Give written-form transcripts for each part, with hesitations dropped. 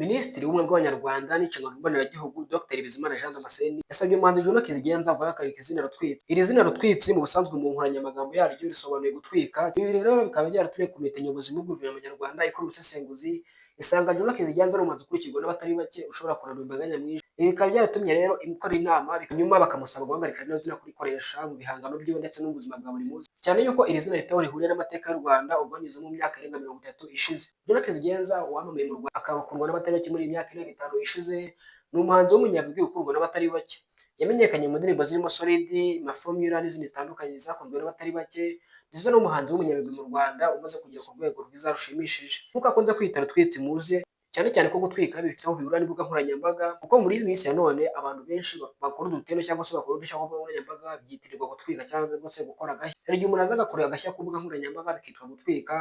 Minisitiri w'Ubumwe bw'Abanyarwanda n'Inshingano Mboneragihugu, Dr Bizimana Jean Damascene, yasabye umuhanzi Juno Kizigenza guhagarika izina Rutwitsi. Iri zina Rutwitsi mu busanzwe mu nkoranyamagambo yaryo risobanuye gutwika. Ibi rero bikaba byaratumye komite nyobozi muri guverinoma nyarwanda ikora ubusesenguzi, isanga Juno Kizigenza ari umuhanzi ukurikirwa n'abatari bake, ushobora kurandura imbaga nyamwinshi. Ibi bikaba byaratumye rero ikora inama, nyuma bakamusaba guhagarika rino zina kurikoresha mu bihangano byiwe ndetse no mu buzima bwa buri munsi, cyane yuko iri zina rifite aho rihuriye n'amateka y'u Rwanda ubwo mu myaka irenga 30 ishize. Juno Kizigenza wamamaye mu Rwanda, akaba akundwa n'abatari bake muri iyi myaka irenga 5 ishize, ni umuhanzi w'umunyabigwi ukundwa n'abatari bake. Yamenyekanye mu ndirimbo zirimo Solid, Mafomula n'izindi zitandukanye zakunzwe n'abatari bake, ndetse n'umuhanzi w'umunyabigwi mu Rwanda umaze kugera ku rwego rwiza rushimishije. Nk'uko akunze kwita Rutwitsi muzi, cyane cyane ko gutwika bifite aho bihurira n'imbuga nkoranyambaga, kuko muri iyi minsi ya none abantu benshi bakora udutendo cyangwa se bakora udushya ku mbuga nkoranyambaga byitirirwa gutwika cyangwa se gukora agashya. Hari igihe umuntu aza agakora agashya ku mbuga nkoranyambaga bikitwa gutwika,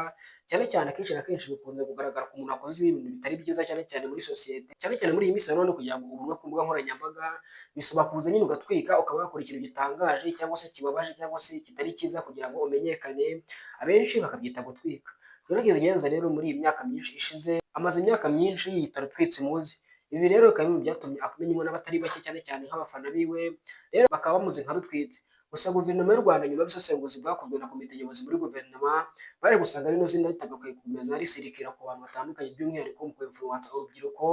cyane cyane akenshi na kenshi bikunze kugaragara ku muntu wakoze ibintu bitari byiza, cyane cyane muri sosiyete, cyane cyane muri iyi minsi ya none. Kugira ngo ubumwe ku mbuga nkoranyambaga bisaba kuza nyine ugatwika, ukaba wakora ikintu gitangaje cyangwa se kibabaje cyangwa se kitari cyiza kugira ngo umenyekane, abenshi bakabyita gutwika. Juno Kizigenza rero muri iyi myaka myinshi ishize amaze imyaka myinshi yiyita Rutwitsi muzi. Ibi rero bikaba biri mu byatumye amenywa n'abatari bake, cyane cyane nk'abafana biwe, rero bakaba bamuzi nka Rutwitsi. Gusa guverinoma y'u Rwanda, nyuma y'ubusesenguzi bwakozwe na komite nyobozi muri guverinoma, bari gusanga rino zina ritagakwiye gukomeza risirikira ku bantu batandukanye, by'umwihariko mu kwinfluensa urubyiruko,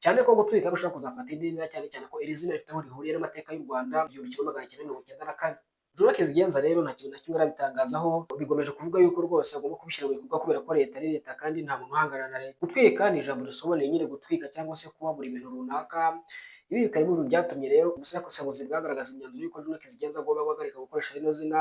cyane ko gutwika bishobora kuzafata indi ntera, cyane cyane ko iri zina rifite aho rihuriye n'amateka y'u Rwanda 1994. Juno Kizigenza rero nta kintu na kimwe arabitangazaho, bigomeje kuvuga yuko rwose agomba kubishyira mu bikorwa kubera ko leta ari leta kandi nta muntu uhangana na leta. Gutwika ni ijambo risobanuye nyine gutwika cyangwa se kuba buri bintu runaka. Ibi bikaba biri mu byatumye rero ubusesenguzi bwagaragaza imyanzuro y'uko Juno Kizigenza agomba guhagarika gukoresha rino zina.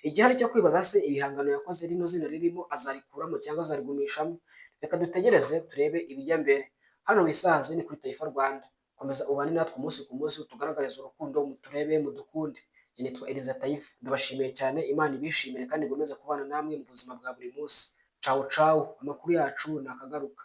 Igihari cyo kwibaza se, ibihangano yakoze rino zina ririmo azarikuramo cyangwa azarigumishamo? Reka dutegereze turebe ibijya mbere. Hano wisanze ni kuri Taifa Rwanda. Komeza ubane natwe umunsi ku munsi, utugaragarize urukundo, muturebe, mudukunde. Njye nitwa Eliza Taifa, ndabashimiye cyane. Imana ibishimire kandi ikomeze kubana namwe mu buzima bwa buri munsi. Cawu cawu, amakuru yacu nakagaruka.